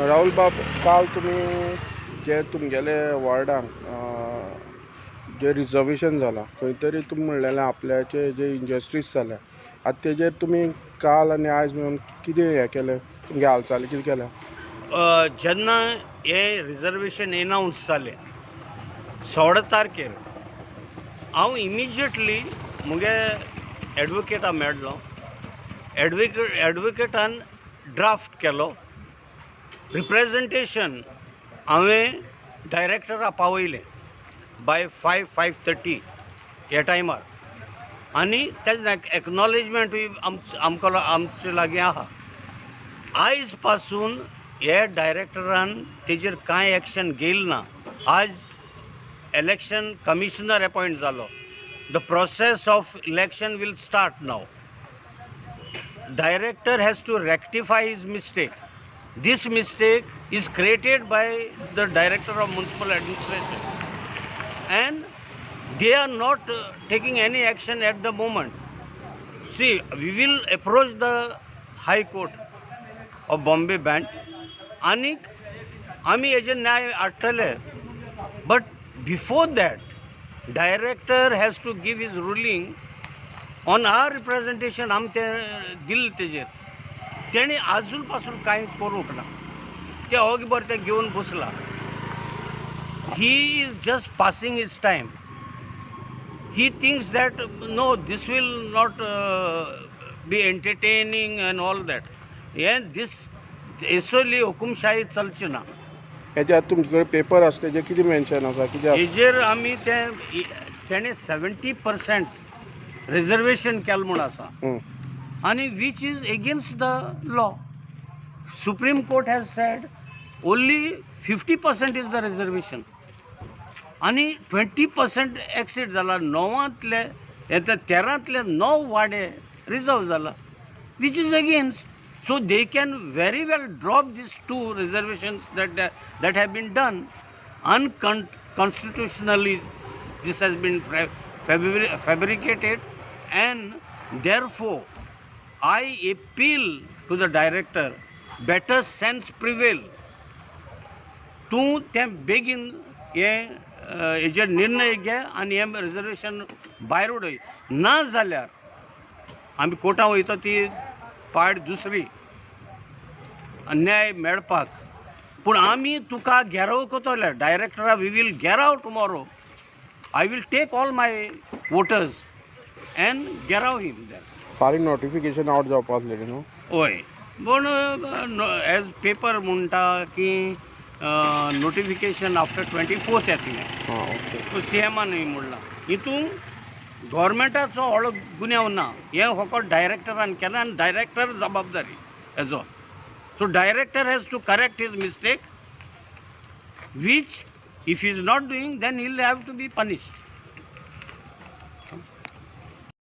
राहुल बाब, काल तुमी जे तुमगेले वॉर्डान जे रिजर्वेशन जाला, खंय तरी तुमी म्हणलेलें आपल्याचे जे इंजस्टीस जाल्या, आतां तेजेर तुमी काल आनी आयज मेळून कितें हें केलें? तुमगे हालचाली कितें केल्या? जेन्ना हें रिजर्वेशन एनावन्स जालें 16 तारखेर, हांव इमिजिएटली मुगे एडवोकेटा मेळ्ळो. एडवोकेटान ड्राफ्ट केलो. रिप्रेजेंटेशन हांवें डायरेक्टरा पावयलें बाय 5, 5:30 ह्या टायमार आनी तेजें एक्नॉलेजमेंटूय आमकां आमचे लागीं आहा. आयज पासून हे डायरेक्टरान तेजेर कांय एक्शन घेयल ना. आज इलेक्शन कमिशनर अपॉयंट जालो. The process of election will start now. Director has to rectify his mistake. This mistake is created by the Director of Municipal Administration and they are not taking any action at the moment. See, we will approach the High Court of Bombay Bench आनीक आमी हेजेर न्याय हाडटले, but before that, director has to give his ruling on our representation. आमी तें दिलें तेजेर तेणी आजून पासून कांय करूंक ना. ते ओगी बरें तें घेवन बसला. He is just passing his time. He thinks that no, this will not be entertaining and all that. हें दीस असली हुकुमशाही चलची ना. हेच्या तुमचे कडेन पेपर आसा, तेजेर कितें मेन्शन आसा, कितें आसा? हेजेर आमी तें तेणें 70% रिजर्वेशन केलें म्हूण आसा आनी which is against the law. Supreme Court has said only 50% is the reservation आनी 20% एक्सीड जाला. णवांतले हे 13तले णव वाडे रिजर्व जाला, which is against. So they can very well drop these two reservations that have been done unconstitutionally. This has been fabricated and therefore I appeal to the director, better sense prevail. तूं तें बेगीन हें हेजेर निर्णय घे आनी हें reservation भायर उडय. ना जाल्यार आमी कोर्टां वयता ती पार्ट दुसरी न्याय मेळपाक. पूण आमी तुका घेराव करतले डायरेक्टरा. We will gherao tomorrow. I will take all my voters and gherao him there. फाल्यां नोटिफिकेशन आवट जावपा आसलेलें न्हू? हय, पूण एज पेपर म्हणटा की नोटिफिकेशन आफ्टर 24th येतलें. आं ओके सी एमानूय म्हणलां. हितून गोवोरमेंटाचो व्हडलो गुन्यांव ना. हें फकत डायरेक्टरान केलां आनी डायरेक्टर जबाबदारी हेजो. So director has to correct his mistake, which if he is not doing, then he will have to be punished.